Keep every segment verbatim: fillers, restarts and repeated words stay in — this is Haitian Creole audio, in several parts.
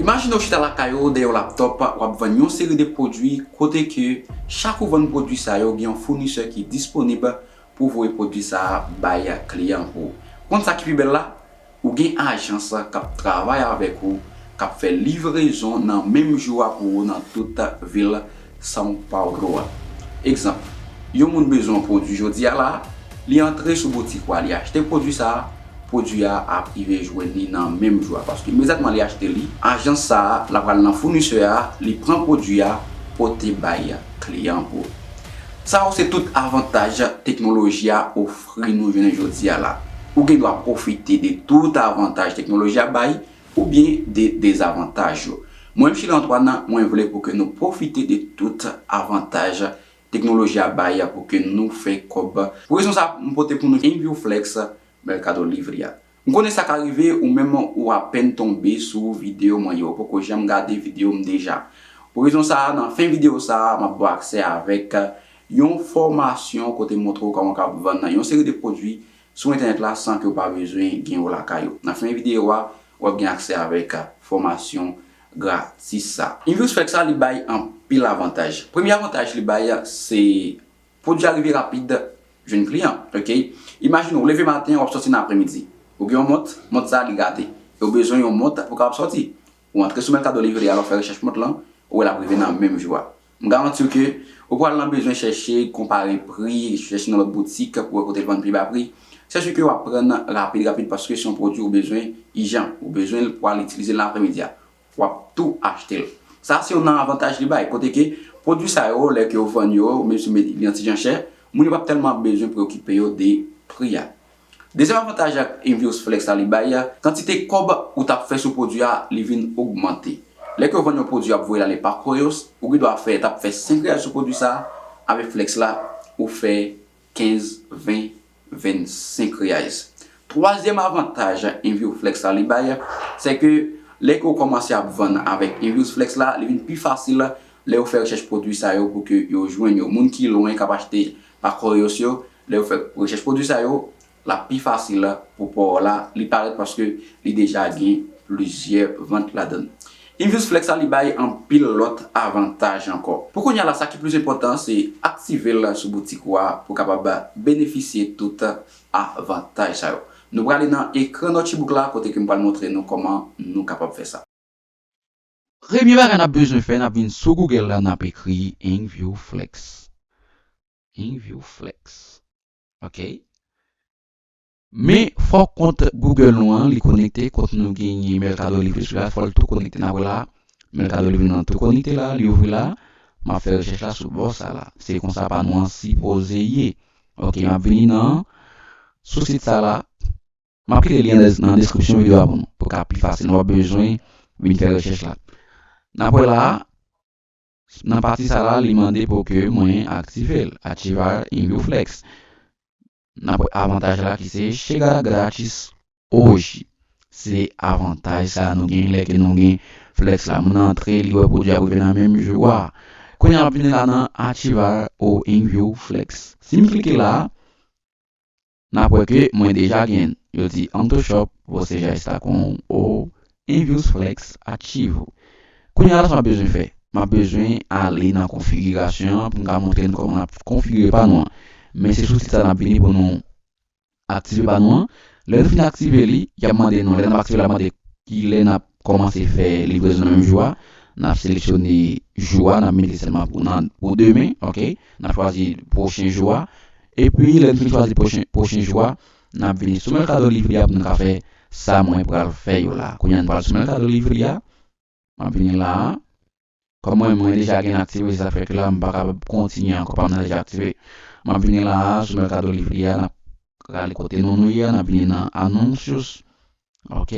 Imajine w chita lakay ou dèyè yon laptop, w ap vann yon seri de pwodui kote ke chak ou vann pwodui sa yo, gen yon founisè ki disponib pou voye pwodui sa a bay kliyan pou ou. Konn sa ki pi bèl la? Ou gen ajans k ap travay avèk ou, k ap fè livrezon nan menm jou a pou ou nan tout vil São Paulo a. Egzanp, yon moun bezwen yon pwodui jodi a la, li antre sou boutik ou a, li achte pwodui sa a, pwodui a ap rive jwenn li nan menm jou a, paske imedyateman li achte li, ajans sa a, l ap al nan founisè a, li pran pwodui a, pote bay kliyan pou ou. Sa yo se tout avantaj teknoloji a ofri nou jounen jodi a la. Ou gen dwa pwofite de tout avantaj teknoloji a bay, oubyen de dezavantaj yo. Mwen, Michel Antoine, mwen vle pou ke nou pwofite de tout avantaj teknoloji a bay pou ke nou fè kòb. Pou rezon sa, m pote pou nou Envio Flex Mercado Livre a. M konnen sa ka rive, ou menm ou apèn tonbe sou videyo mwen yo, ou poko janm gade videyo m deja. Pou rezon sa, nan fen videyo sa, m ap ba w aksè avèk yon fòmasyon kote montre w kòman w ka vann yon seri de pwodui sou entènèt la san ke w pa bezwen gen yo lakay ou. Nan fen videyo a, w ap gen aksè avèk fòmasyon gratis sa. Envio Flex la, li bay anpil avantaj. Premye avantaj li bay, se pwodui a rive rapid jwenn kliyan, oke? Imajine w leve maten, w ap sòti nan apremidi. Ou gen yon mont, mont sa a li gate. E w bezwen yon mont pou w kapab sòti. Ou antre sou Mercado Livre a, lè w fè rechèch mont lan, ou wè l ap rive nan menm jou a. M garanti w ke ou pral nan bezwen chèche, konpare pri, chèche nan lòt boutik pou wè kote l vann pi ba pri. Se si ke w ap pran rapid, rapid, paske se yon pwodui ou bezwen ijan. Ou bezwen l pou al itilize l nan apremidi a. W ap tou achte l. Sa se youn nan avantaj li bay, kote ke pwodui sa yo, lè ke yo vann yo, menm si li yon ti jan chè, moun yo p ap tèlman bezwen preokipe yo de pri a. Dezyèm avantaj ak Envio Flex la li bay, kantite kòb ou t ap fè sou pwodui a, li vin ogmante. Lè ke yo vann yon pwodui, y ap voye l ale pa Correios, ou gen dwa fè, t ap fè senk reyal sou pwodui sa a, avèk Flex la, ou fè kenz, ven, vennsenk reyal. Twazyèm avantaj Envio Flex la li bay, se ke lè ke w kòmanse ap vann avèk Envio Flex la, li vin pi fasil lè yo fè rechèch pwodui sa yo pou ke yo jwenn yo. Moun ki lwen k ap achte pa Correios yo, lè yo fè rechèch pwodui sa yo, l ap pi fasil pou pa w la, li parèt paske li deja gen plizyè vant ladan l. Envio Flex la li bay anpil lòt avantaj ankò. Pou kounye a la, sa ki plis enpòtan, se aktive l sou boutik ou a pou w kapab benefisye tout avantaj sa yo. Nou prale nan ekran notebook la kote ke m pral montre nou kòman nou kapab fè sa. Premye bagay n ap bezwen fè, n ap vin sou Google la, n ap ekri Envio Flex. Envio Flex. Ok. Men fòk kont Google nou an li konekte, kont nou genyen Mercado Livre sou la, fò l tou konekte. N ap wè la, Mercado Livre nou an tou konekte la, li ouvri la. M ap fè rechèch la sou bò sa la. Se konsa pa nou an sipoze ye. Ok, m ap vini nan sou sit sa la. M ap kite lyen nan deskripsyon videyo a pou nou, pou ka pi fasil. Nou pa bezwen vin fè rechèch la. N ap wè la, nan pati sa la, li mande pou ke mwen aktive l, ativar Envio Flex. N ap wè avantaj la ki se chega grátis hoje. Se avantaj sa nou gen lè ke nou gen Flex la. Moun nan antre, li wè pwodui a rive nan menm jou a. Kounye a, m ap vin la nan ativar o Envio Flex. Si m klike la, n ap wè ke mwen deja gen, yo di AutoShop, você já está com o Envio Flex ativo. Kounye a la, sa m ap bezwen fè? M ap bezwen ale nan konfigirasyon an pou m ka montre nou kòman n ap konfigire pa nou an. Men se sou sit sa n ap vini pou nou aktive pa nou an. Lè nou fin aktive li, y ap mande nou, lè n ap aktive l, y ap mande kilè n ap kòmanse fè livrezon nan menm jou a. N ap seleksyone jou a, n ap mete sèlman pou nan, pou demen, ok? N ap chwazi pwochen jou a. Epi, lè n fin chwazi pwochen, pwochen jou a, n ap vini sou Mercado Livre a pou nou ka fè sa mwen pral fè yo la. Kounye a, n pral sou Mercado Livre a. M ap vini la a. Kòm mwen, mwen deja gen aktive, se sa k fè ke la, m pa kapab kontinye ankò, pa m nan deja aktive. M ap vini la a, sou Mercado Livre a, n ap rale kote nou nou ye a, n ap vini nan Anúncios. Ok.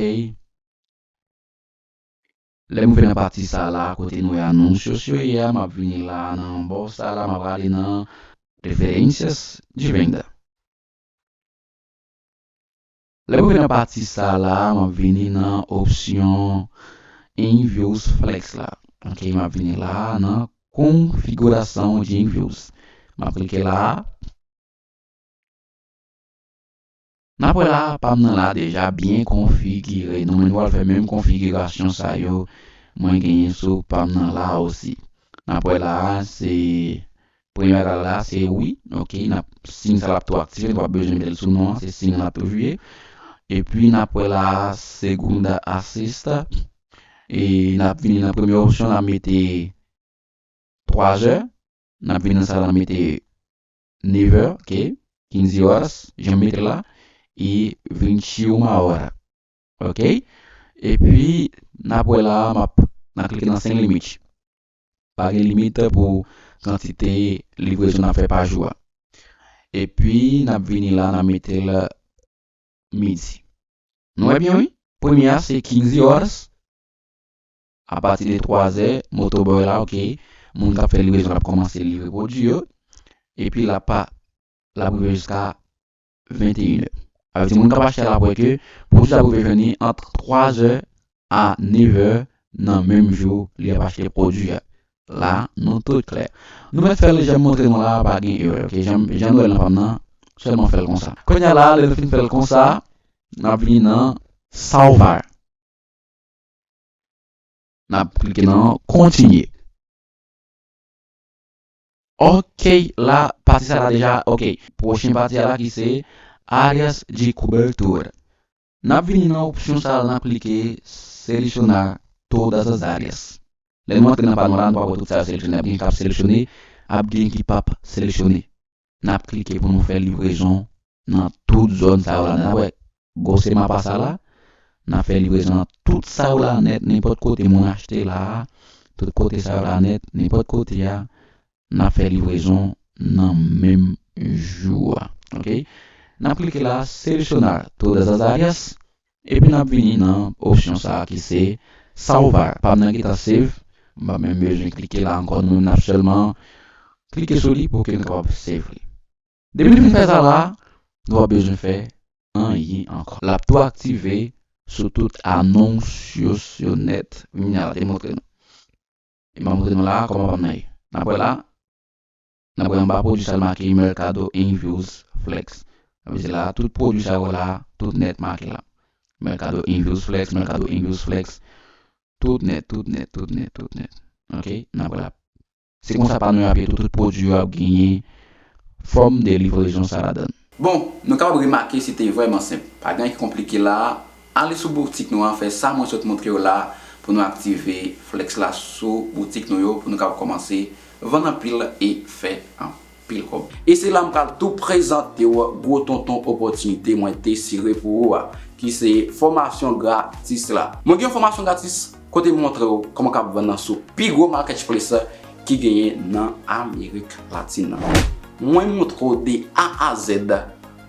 Lè m rive nan pati sa la, kote nou wè Anúncios yo ye a, m ap vini la nan bò sa la, m ap rale nan Preferências de Venda. Lè m rive nan pati sa la, m ap vini nan opsyon Envios Flex la. Ok, m ap vini la nan configuração de envios. M ap klike la. N ap wè la, pa m nan la deja byen konfigire. Nou menm nou pral fè menm konfigirasyon sa yo mwen genyen sou pa m nan la osi. N ap wè la a, se premye bagay la, se wi, ok, n ap, siy sa l ap tou aktive, nou p ap bezwen mete l sou non an, se siy l ap toujou ye. Epi n ap wè la a, segunda assist, e n ap vini nan premye opsyon, n ap mete twa zè, n ap vin nan sa la, n ap mete nèf è, ok, quinze horas, jan m mete la, e vinte e uma hora, ok? Epi, n ap wè la, m ap, n ap klike nan sen limit. Pa gen limit pou kantite livrezon n ap fè pa jou a. Epi, n ap vini la, n ap mete l midi. Nou wè byen, wi. Premye a, se quinze horas. Apati de twa zè, moto bò la, ok. Moun k ap fè livrezon ap kòmanse livre pwodui yo. Epi l ap pa, l ap rive jiska venteyen è. Sa vle di moun k ap achte la ap wè ke pwodui la ap rive jwenn li ant twa zè a nèf è nan menm jou li ap achte pwodui a. La, nou tout klè. Nou mèt fè l jan m montre nou la, pa gen erè, ok? Jan, jan nou wè l nan pa m nan, sèlman fè l konsa. Kounye a la, lè nou fin fè l konsa, n ap vini nan salvar. N ap klike nan kontinye. Ok, la, pati sa la deja, ok. Pwochen pati a la ki se áreas de cobertura. N ap vini nan opsyon sa la, n ap klike selecionar todas as áreas. Lè nou antre nan pano la, nou pa wè tout sa yo seleksyone. Ap gen ki ap seleksyone, ap gen ki p ap seleksyone. N ap klike pou nou fè livrezon nan tout zòn sa yo la nèt. N ap wè gwo sema pa sa la, n ap fè livrezon nan tout sa yo la nèt, nenpòt kote moun achte la, tout kote sa yo la nèt, nenpòt kote a, n ap fè livrezon nan menm jou a. Ok? N ap klike la, selecionar todas as áreas, epi n ap vini nan opsyon sa a ki se salvar. Pa m nan gentan save, m pa menm bezwen klike la ankò, nou n ap sèlman klike sou li pou ke nou kapab save li. Depi nou fin fè sa la, nou pa bezwen fè anyen ankò. L ap tou aktive sou tout anons yo, yo nèt. Vini la, te montre nou. E m ap montre nou la kòman pa m nan ye. N ap wè la, n ap wè anba pwodui sa l make Mercado Envios Flex. Sa vle di la, tout pwodui sa yo la, tout nèt make la. Mercado Envios Flex, Mercado Envios Flex. Tout nèt, tout nèt, tout nèt, tout nèt. Ok? N ap wè la. Se konsa pano yo ap ye tou, tout pwodui yo ap genyen fòm de livrezon sa ladan. Bon, nou kapab remake se te vrèman senp. Pa gen anyen ki konplike la. Ale sou boutik nou an, fè sa mwen sot montre w la pou nou aktive Flex la sou boutik nou yo, pou nou kapab kòmanse vann anpil e fè anpil kòb. E se la m pral tou prezante w gwo tonton opòtinite mwen te sere pou ou a, ki se fòmasyon gratis la. Mwen gen yon fòmasyon gratis kote m montre w kòman w kab vann nan sou pi gwo marketplace ki genyen nan Amerik Latin nan. Mwen montre w de A a Z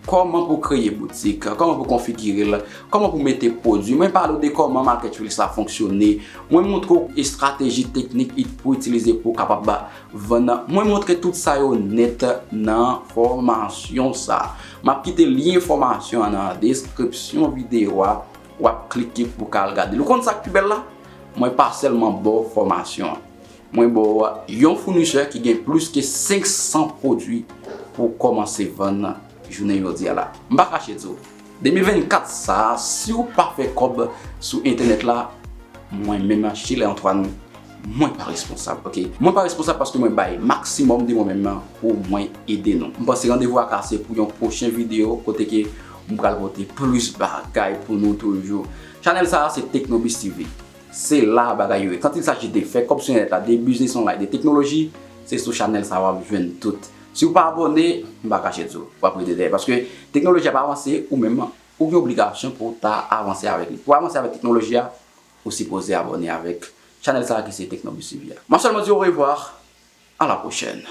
kòman pou kreye boutik, kòman pou konfigire l, kòman pou mete pwodui. Mwen pale w de kòman marketplace la fonksyone. Mwen montre w estrateji teknik pou itilize pou w kapab vann. Mwen montre tout sa yo nèt nan fòmasyon sa. M ap kite lyen fòmasyon an nan deskripsyon videyo a. W ap klike pou w ka al gade l. Ou konn sa k pi bèl la? Mwen pa sèlman ba w fòmasyon an. Mwen ba w yon founisè ki gen plis ke senk san pwodui pou w kòmanse vann jounen jodi a la. M pa kache di w, de mil vennkat sa a, si w pa fè kòb sou entènèt la, mwen menm, Chilè Antoine, mwen pa responsab, ok? Mwen pa responsab paske mwen bay maksimòm de mwen menm pou mwen ede nou. M panse randevou a kase pou yon pwochen videyo kote ke m pral pote plis bagay pou nou toujou. Chanèl sa a se Tecnobis T V. Se la bagay yo ye. Quand il s'agit de fè kòb sou entènèt la, de biznis online, de teknoloji, se sou chanèl sa a w ap jwenn tout. Si w pa abòne, m pa kache di w, w ap rete dèyè. Paske teknoloji ap avanse, ou menm, ou gen obligasyon pou w ta avanse avèk li. Pou w avanse avèk teknoloji a, ou sipoze abòne avèk chanèl sa a ki se Tecnobis T V a. M ap sèlman di w orevwa, à la prochaine.